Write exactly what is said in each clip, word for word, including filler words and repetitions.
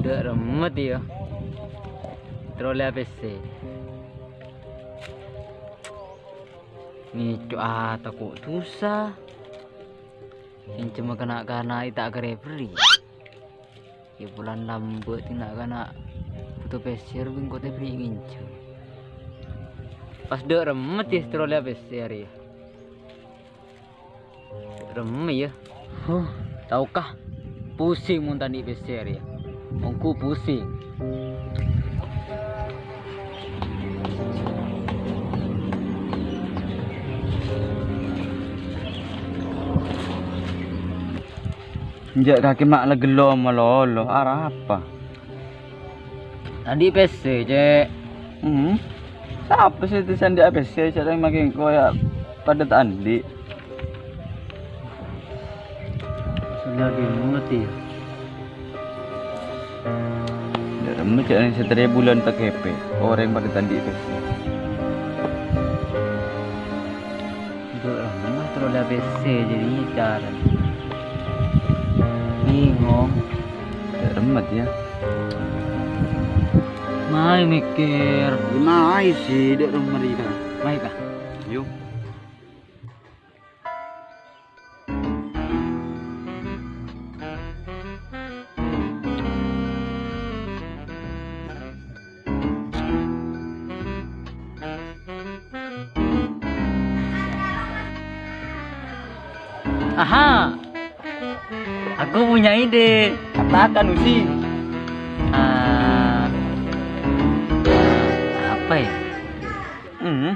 Dâ' remmet, iyâ. Terro lèya pèssè. Ngèco' atako' dusa. Ngènjhâmma kana'-kana' è ta' karè berri'. Iyâ, bulân lambâ' tèna' kana' bhuto pèssè, bengko tè berri' ngènjhâm. Pas dâ' remmet, iyâ, terro lèya pèssè arèya. Remma, yâ. Huh, tao, Kah. Pusing mon ta' andi' pèssè rèya. Ongghu pusing. Enjâ' kakè ma' la ghellu malolo, arapa? Andi' pèssè, Cè'. Hmm. Sapa sè ta' andi' pèssè, sè rèng makè engko' yâ padâ ta' andi'. Maksudnya gimana, Ti? Dâ' remma jhâ' neng satarèya bulân ta' kèpè', orèng padâ ta' andi' pèssè. Dâ' remma terro la pèssè jadi ngicar. Bingung. Dâ' remma, yâ. Mayu mèkkèr. Mayu sih, dâ' remma rèya. Mayu, Kah? Yu. Aha, aku punya ide. Katakan, Usi. Ah, apa ya? Hmm.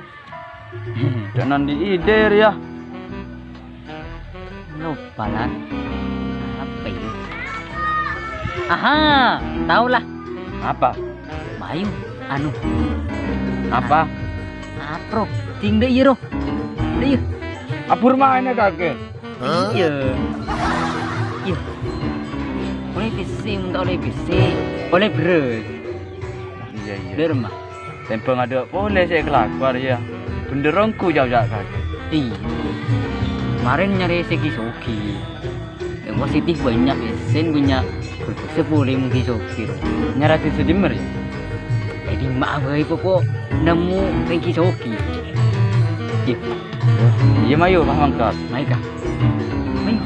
Jangan di ide, ya. Lupa, Lan. Apa ya? Aha, tahu lah. Apa? Mayu, anu. Apa? Apro, ting deh, iya, ro. Deh, iya. Abur mana, kakek? Iya. Iya. Oleh pèssè, minta oleh pèssè. Oleh beras. Iya, iya. Dâ' remma. Tèmbhâng adâ' polè sè èkalako rèya. Bhendher ongghu jhâ'-jhâ' kakè. Iyâ. Marèn nyarè sè ghi-soghi. Yang positif banyak, ya. Sèn banyak. Berbisa polè mon ghi-soghi. Nyarè sè jemmer, ya. Jadi ma' bhâi popo nemmo sè ghi-soghi. Iyâ. Iyâ, mayu, pas mangkat. Mayu, Kah. Mayu.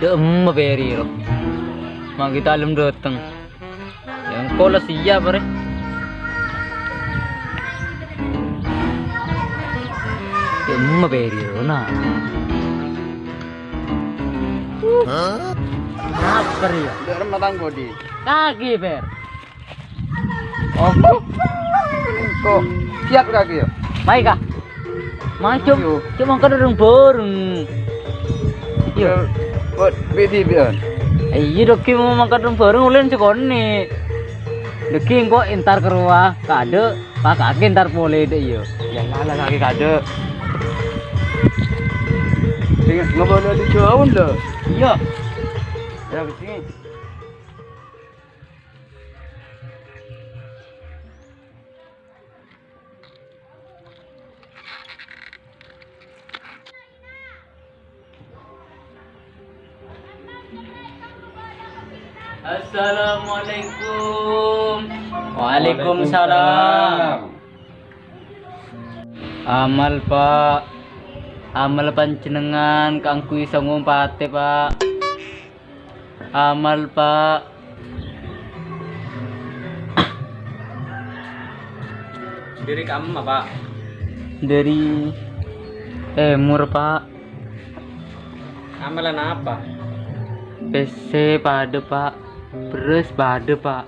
Dâ' emma Pèri, ro. Ma' ghi' ta' lem dâteng. Yâ, engko' la siap, arè. Dâ' emma Pèri, ro, na. Apa, ya? Dâ' remma tang budi. Kaki, Per. Apa? Kok siap kaki ya? Mayu, Kah. Mayu, Cong. Ayo. Cuma kan reng-bareng. Yo. Buat bidi bian. Iyâ, dâgghi' mon mangkat reng-bareng ulèn sakonè'. Dâgghi' engko' entar ka rowa, kadâ', pakake entar polè dâ' iyâ. Ya, lala kaki kadâ'. Sing ngopo dâ' jhâun, lho. Iyâ. Ya, kesini. Assalamualaikum. Waalaikumsalam. Amal, Pak. Amal panjhennengngan kaangghuy sango patè, Pak. Amal, Pak. Dâri kamma, Pak? Dâri tèmor, Pak. Amalan apa? Pèssè padâ, Pak. Bherrâs padâ, Pak.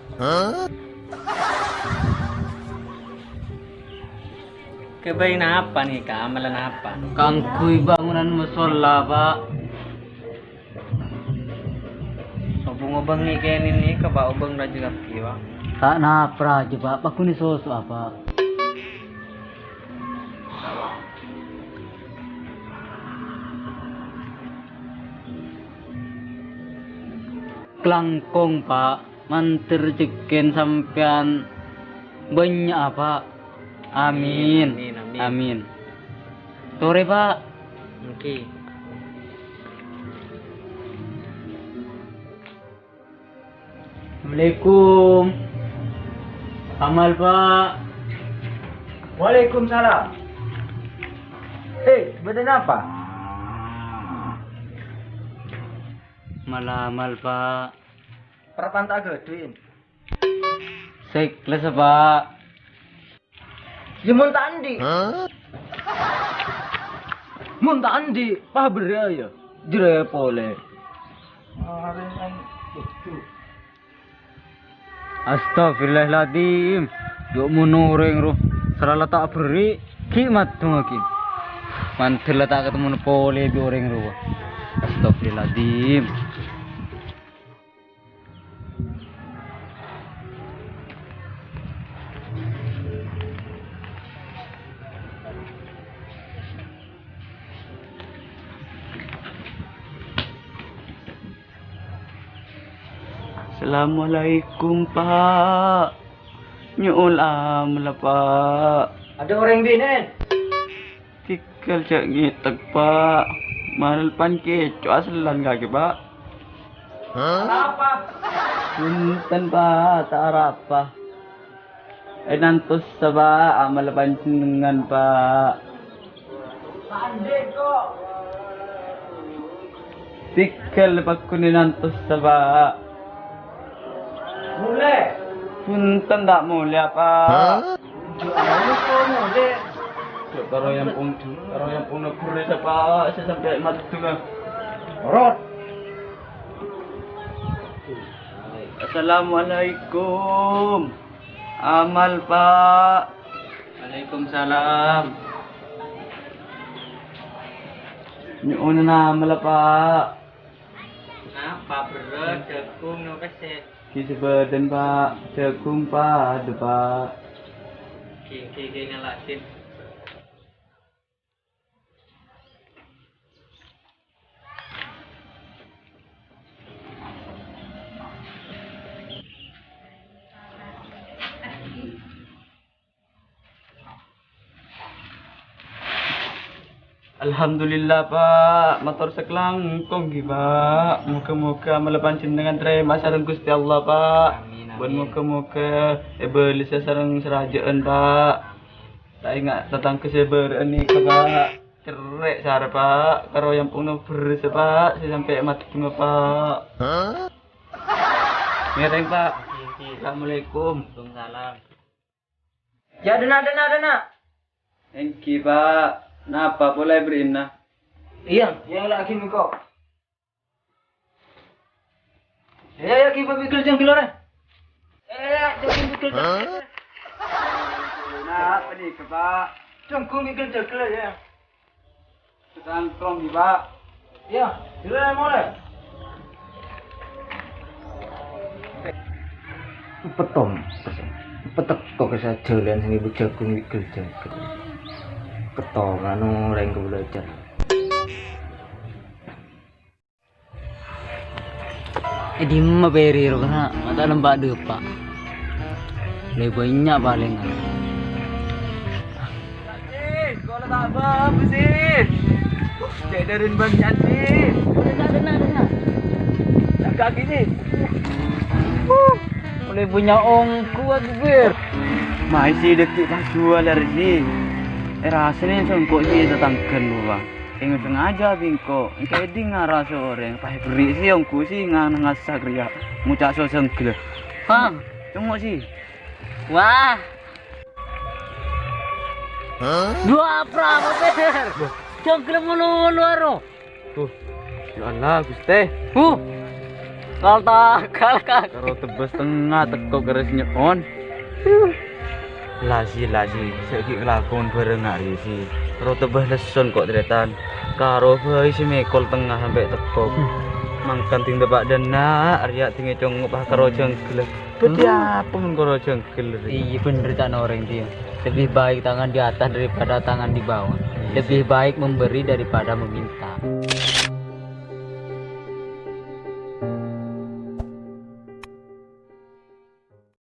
Ghâbây napa nèka? Amalan apa? Kaangghuy bângonan mosolla, Pak. Sobung obâng nèka nèka, Pak, obâng rajâ kakè, Pak. Ta' napa rajâ, Pak. Paghun èsoso'a, Pak. Kalangkong, Pak. Mandhâr jhekkèn sampèyan bânnya', Pak. Amin. Amin, amin. Amin. Torè, Pak. Èngghi. Assalamualaikum. Amal, Pak. Waalaikumsalam. Eh, bâdâ napa? Mal-amal, Pak. Parappa'na ta' aghâdhuwi. Sè ikhlas, Pak. Yâ, mon ta' andi'. Mon ta' andi', paberrâ, yâ. Jârèya polè. Astagfirullahaladzim. Jhâ' mon orèng rowa sala la ta' aberri', ghi' maddhungngaghi. Mandhâr la ta' katemmo polè bi' orèng rowa. Astagfirullahaladzim. Assalamualaikum, Pak. Nyo'on amalla, Pak. Adâ' orèng binè'. Tèghâl jhâ' ngètèk, Pak. Mal pan kèco' asellan kakè, Pak. Arapa? Bhunten, Pak, ta' arapa. Ènantosa, Pak, amalla panjhennengngan, Pak. Tèghâl pagghun ènantosa, Pak. Molè. Bhunten ta' molèya, Pak. Jhâ' karo yâ ampon, karo yâ ampon negghârâ sapa sè sampè' maddhungnga. Rot. Assalamualaikum. Amal, Pak. Waalaikumsalam. Nyo'on amalla, Pak. Napa, bherrâs, jhâghung, napa pèssè? Ghi' sabâdhân, Pak. Jhâghung padâ, Pak. Ghi, ghi, ghi, ngalakin. Alhamdulillah, Pak. Mator sakalangkong, ghi, Pak. Moga-moga amalla panjhennengngan tarèma sareng Ghustè Allah, Pak. Amin, amin. Bân moga-moga èbâlessa sareng sarajâ'ân, Pak. Ta' enga' tatangghâ sè bârâ'ân nèka, Pak. Cerrè' sara, Pak. Karo yâ ampon bherrâs, Pak. Sè sampè' maddhungnga, Pak. Ngèrèng, Pak. Assalamualaikum. Waalaikumsalam. Yâ, dâna', dâna', dâna'. Èngghi, Pak. Napa polè bârri'na? Iyâ, yâ, la ghi' mèngko. Yâ, yâ, ghi' pabigel jhâghung lorè. Yâ, yâ, jhâghung bigel jhâghung. Nah, panèka, Pak. Jhâghung bigel jhâghung, yâ. Sakalangkong, ghi, Pak. Yâ, jhâlân molè. Petong, peteko ka sajhâlân sing ibu jhâghung wigel jhâghung. Kettongan orèng ka belajar. È dimma pèrè ro, kana'? Ma' ta' lempa' dâpa'. Lè bânnya' palèngan. Sih, sekolah tak apa, apa sih? Cek darin bân Cak sih. Dengar, dengar, dengar. Cak kaki sih. Wuh, oleh punya ongku aku, Bir. Mai sih dâgghi' pas dua lari sih. Eh, rasanya songkok sih tetanggan, Bang. Sèngko' sengaja bingko, engko' èdhing ngara orèng, pas èberri' sè ongghu sè ngan-, ngasak rèya, ngoca' so sèngghel. Hah? Congok sè. Wah. Dua pra, Pak Pèr. Loh. Sèngghel mulu-mulu aro. Tuh. Ya Allah, Ghustè. Huh. Kal ta-, kal, kal. Karo tebas tengnga teko keres nye'on. Lasi, lasi, sè ghi' kalakon bhâreng arè sè. Karo tebas lesson ko' tarètan. Karo bhâi sè mèkol tengnga sampè' teko. Mangkèn ding teppa' dâna', arèya dingè congop karo jhânggel. Bâdhi apa mon karo jhânggel rè? Iyâ, bhender ca'na orèng, Tio. Lebih baik tangan di atas daripada tangan di bawah. Lebih baik memberi daripada meminta.